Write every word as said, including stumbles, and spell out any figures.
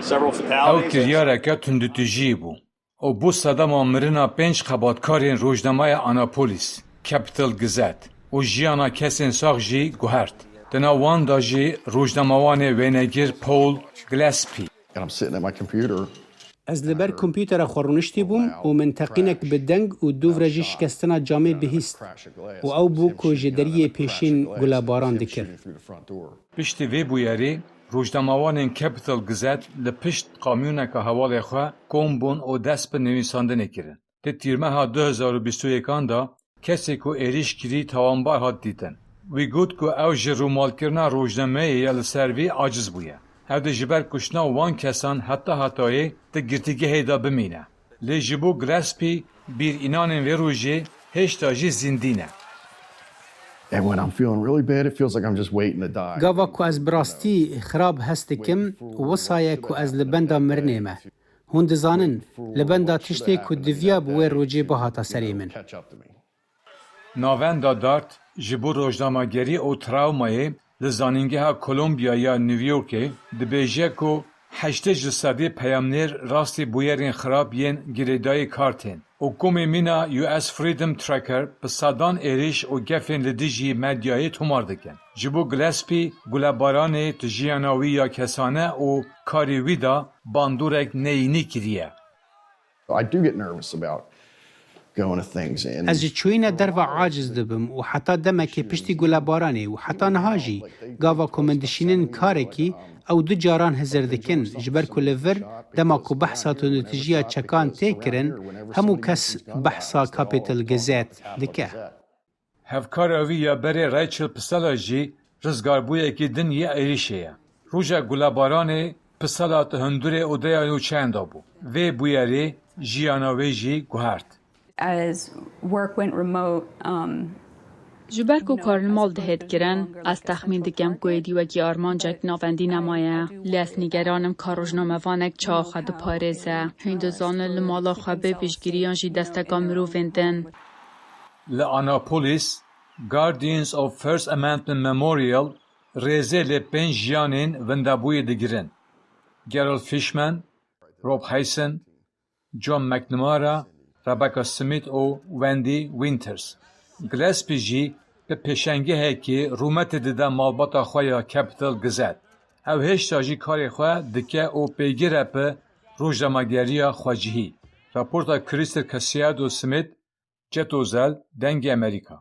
Ew kiryareke tundûtijî bû û bû sedema mirina pênc xebatkarên rojnameya Annapolis, Capital Gazette, û jiyana kesên sax jî guhert. Di nav wan de jî rojnamewanê wênegir Paul Gillespie. And I'm sitting at my computer. Ez li ber kompûtera xwe rûniştî bûm û min teqînek bi deng û dûv re jî şikestina camê bihîst û ew bû ku ji deriyê pêşîn gulebaran dikir. Piştî vê bûyerê, rojnamewanên Capital Gazette li pişt kamyoneka hevalê xwe kom bûn û dest bi nivîsandinê kirin. Di tîrmeha du hezar û bîst û yekan de kesê ku êrîş kirî tawanbar hat dîtin. Wî got ku ew ji rûmalkirina rojnameyê ya li ser vî aciz bûye. Ew dê ji ber kuştina wan kesan heta hetayê di girtîgehê de bimîne. Lê ji bo Gillespie bîrînanên vê rojê hêşta jî zîndî ne. And when I'm feeling really bad, it feels like I'm just waiting to die. Gava ku ez bi rastî xirab hest dikim, wisa ye ku ez li benda mirinê me. Hûn dizanin, li benda tiştê ku diviya bi wê rojê bihata serê min. Navenda Dart ji bo rojnamegerî û trawmayê li Zanîngeha Columbia ya New Yorkê dibêje ku heştê ji sedê peyamnêr rastî bûyerên xirab yên girêdayî kar tên û komê mîna U S Freedom Tracker bi sedan êrîş û gefên li dijî medyayê tomar dikin. Ji bo Gillespie, gulebaranê di jiyana wî ya kesane û karê wî de bandorek neyînî kiriye. I do get nervous about going to things. And Ez ji çûyîna derve aciz dibim û heta demekê piştî gulebaranê û heta niha jî gava ku min dişînin karekî, ew du caran hizir dikin, ji ber ku li vir dema ku behsa tundûtijiya çekan tê kirin, hemû kes behsa Capital Gazette dike. Hevkara wî ya berê Rachel Pisela jî rizgarbûyekî din yê êrîşê ye. Roja gulebaranê Pisela di hundurê odeya nûçeyan de bû. Vê bûyerê jiyana wê jî guhert. As work went remote, um, Ji ber ku kar li mal dihêt kirin, ez texmîn dikim ku êdî wekî armancek navendî nemaye. Lê ez nîgeran im ka rojnamevanek çawa xwe diparêze. Hûn dizanin li mala xwe bê piştgiriyan jî desteka mirovên din. Li Annapolis, Guardians of First Amendment Memorial rêzê li pênc jiyanên wendabûyê digirin. Gerald Fishman, Rob Heisen, John McNamara, Rebecca Smith û Wendy Winters. Gillespie jî bi pêşengehekî rûmetê dide malbata xwe ya Capital Gazette. Ew hêşta jî karê xwe dike û pêgir e bi rojnamegeriya xwecihî. Raporta Crystal Casiado Smith, Cetozel, Dengê Amerîka.